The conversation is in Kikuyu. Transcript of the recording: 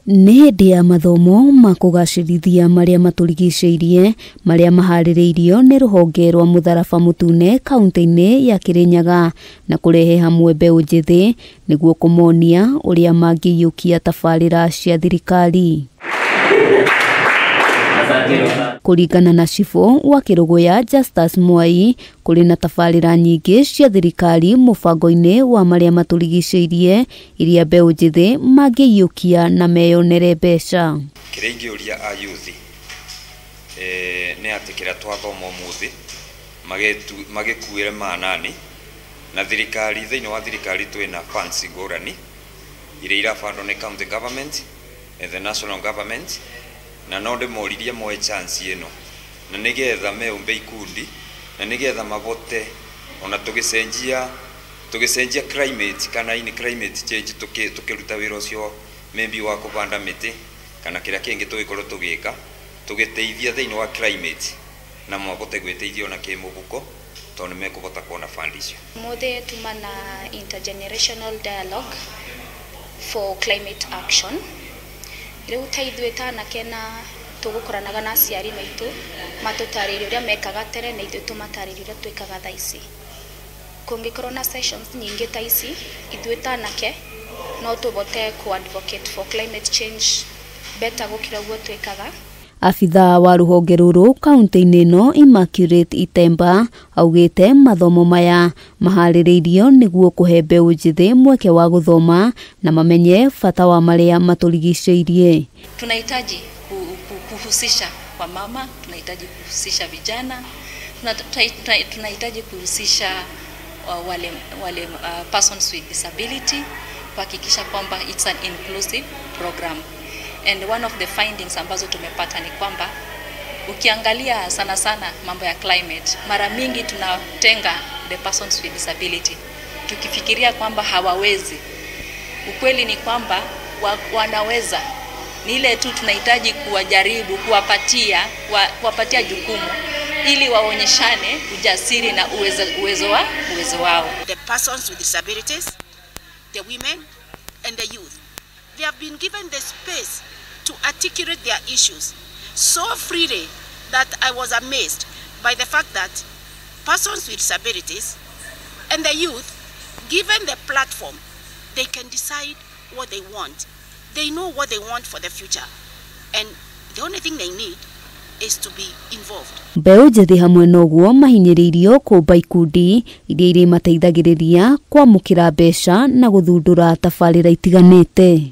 Nĩ hĩndĩ ya mathomo ma kũgacĩrithia marĩa matũrigicĩirie marĩa maharĩrĩirio nĩ rũhonge rwa Mũtharaba Mũtune kaunti-inĩ ya Kirinyaga na kũrehe hamwe mbeũ njĩthĩ nĩguo kũmonia ũrĩa mangĩiyũkia tabarĩra cia thirikari. Kũringana na cibũ wa Kĩrũgũya Justus Mwai, kũrĩ na tabarĩra nyingĩ cia thirikari mũbango-inĩ wa marĩa matũrigicĩirie iria mbeũ njĩthĩ mangĩiyũkia na meyonere mbeca. Kĩrĩa ingĩũria a youth nĩ atĩ kĩrĩa twathoma ũmũthĩ magĩkuĩre manani na thirikari. Thĩinĩ wa thirikari twĩna funds ngũrani iria irabandwo nĩ county government and the national government, na no ndĩmoririe moe chance ĩno na nĩgetha meũmbe ikundi na nĩgetha mabote ona tũgĩcenjia climate kana ini climate change, tũkĩruta wĩra ũcio maybe wa kũbanda mĩtĩ kana kĩrĩa kĩngĩ tũgĩkorwo tũgĩka tũgĩteithia thĩinĩ wa climate, na mabote gwĩteithia ona kĩmũhuko tondũ nĩ mekũbota kuona fund icio. Ũmũthĩ tuma na intergenerational dialogue for climate action. Rĩu ta ithuĩ ta anake na tũgũkoranaga na aciari maitũ matũtarĩrie ũrĩa mekaga tene na ithuĩ tũmatarĩrie ũrĩa twĩkaga thaa ici. Kũngĩkorwo na sessions nyingĩ ta ici, ithuĩ ta anake no tũbote ku advocate for climate change better gũkĩra ũguo twĩkaga. Abithaa wa rũhonge rũrũ kaunti-inĩ ĩno Immaculate Itemba augĩte mathomo maya maharĩrĩirio nĩguo kũhe mbeũ njĩthĩ mweke wa gũthoma na mamenye bata wa marĩa matũrigicĩirie. Tunahitaji kuhusisha wamama, tunahitaji kuhusisha vijana, tunahitaji kuhusisha wale persons with disability kuhakikisha kwamba it's an inclusive program. And one of the findings ambazo tumepata ni kwamba ukiangalia sana sana mambo ya climate, mara mingi tunatenga the persons with disability tukifikiria kwamba hawawezi. Ukweli ni kwamba wanaweza. Ni ile tu tunahitaji kuwajaribu, kuwapatia jukumu ili waonyeshane ujasiri na uwezo wao. The persons with disabilities, the women and the youth, they have been given the space to articulate their issues so freely that I was amazed by the fact that persons with disabilities and the youth, given the platform, they can decide what they want. They know what they want for the future, and the only thing they need is to be involved. Mbeũ njĩthĩ hamwe noguo mahinyĩrĩirio kũmba ikundi iria irĩmateithagĩrĩria kwamũkĩra mbeca na gũthundũra tabarĩra itiganĩte.